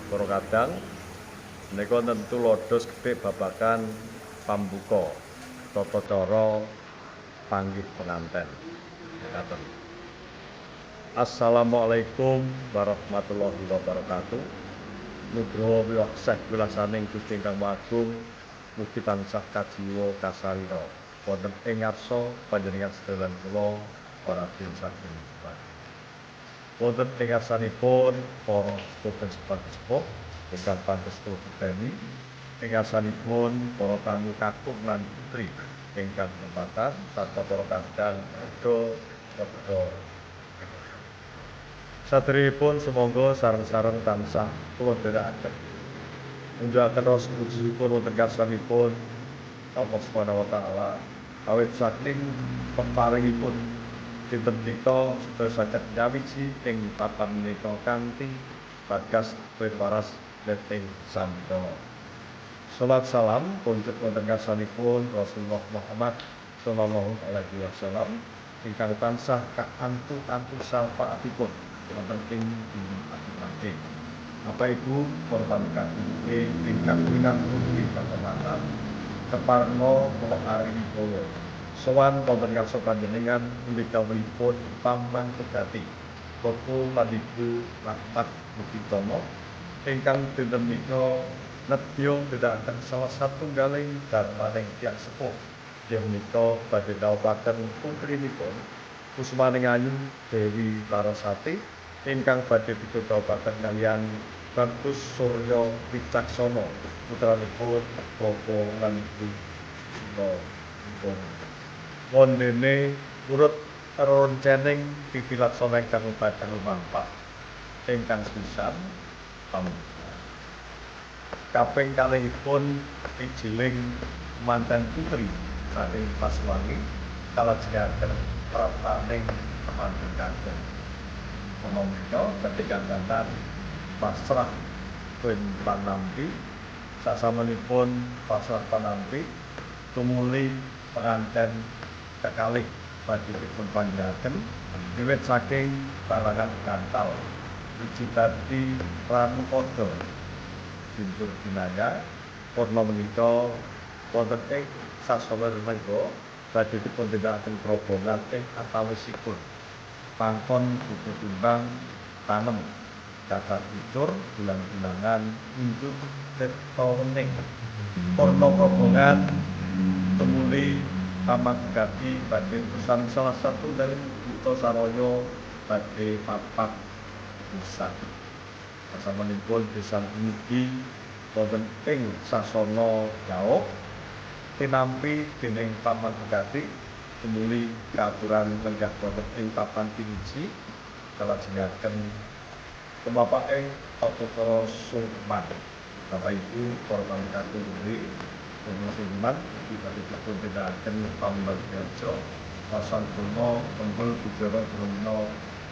Para kadang, menika wonten tuladha sekedhik babagan pambuka tata cara panggih penganten. Mekaten. Assalamualaikum warahmatullahi wabarakatuh. Nugroho wiwakseh wilasaning Gusti ingkang Maha Agung mugi tansah kajiwa kasarira wonten ing ngarsa panjenengan sedaya lan kula para saking. Wonten ing ngarsanipun para sepuh sepuh ingkang pantes kula bekteni, ing ngarsanipun para tamu kakung lan putri ingkang kesempatan sarta para kadang muda muda. Saderengipun sumangga sareng-sareng tansah kula dherekaken ngunjukaken raos puji syukur wonten ngarsanipun Allah Subhanahu wa taala awit saking peparingipun dinten menika sedaya saged nyawiji ing papan menika kanthi bagas waras ing sambikala. Salat salam kunjuk wonten ngarsanipun Rasulullah Muhammad sallallahu alaihi wasallam ingkang tansah kaantu-antu syafaatipun wonten ing dinten akhir. Bapak Ibu para tamu kakung ingkang winantu ing kehormatan, keparengga kula Ari Wibowo sowan wonten ngarsa panjenengan ngendhi dawuhipun pamangkegati Bapak lan Ibu Rahmat Bukitono ingkang dinten menika nedya ndherekaken salah satunggaling darmaning tiyang sepuh, inggih menika badhe dhawuhaken putrinipun Kusumaning Ayu Dewi Larasati ingkang badhe dipundhawuhaken kaliyan Bagus Surya Wicaksono putranipun Bapak lan Ibu Susilo Wibowo. Wondene urut roncening titi laksana ingkang badhe lumampah ingkang sepisan pambuka. Kaping kalihipun ijiling manten putri saking Paswangi kalajengaken praptaning temanten kakung. Menika badhe kadangan pasrah pun panampi. Sasampunipun pasrah panampi, tumuli penganten kekalih badhe dipun panggihaken wiwit saking balangan gantal Wijidadi Pranupada Bintur Binaya. Purna menika wonten ing sasana Rengga badhe dipun tindakaken grobongan ing antawisipun pangkon buku timbang tanem cacat kucur bulan-bulanan unjuk tirta wening. Purna grobongan, tumuli pamangkegati badhe utusan salah satunggaling buta saraya badhe papak pisan. Sasampunipun pisan dumugi wonten ing sasana jauh tinampi dening pamangkegati, tumuli kaaturan lenggah wonten ing papan piniji kalajengaken tumapaking tata cara sungkeman. Bapak Ibu para tamu kakung putri, sungkeman ugi badhe dipun tindakaken pambagyaja wasan guna kempul bujara brahmana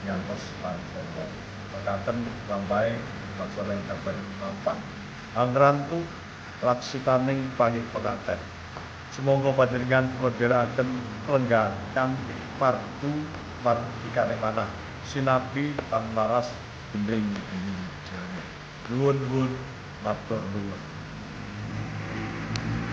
ngantos pancana. Mekaten lampahe laksana ingkang badhe lumampah angrantu laksitaning panggih penganten. Sumangga panjenengan kula dherekaken lenggah kanthi mardu mardikane manah sinabi tan laras gendring. Nuwun nuwun, matur nuwun.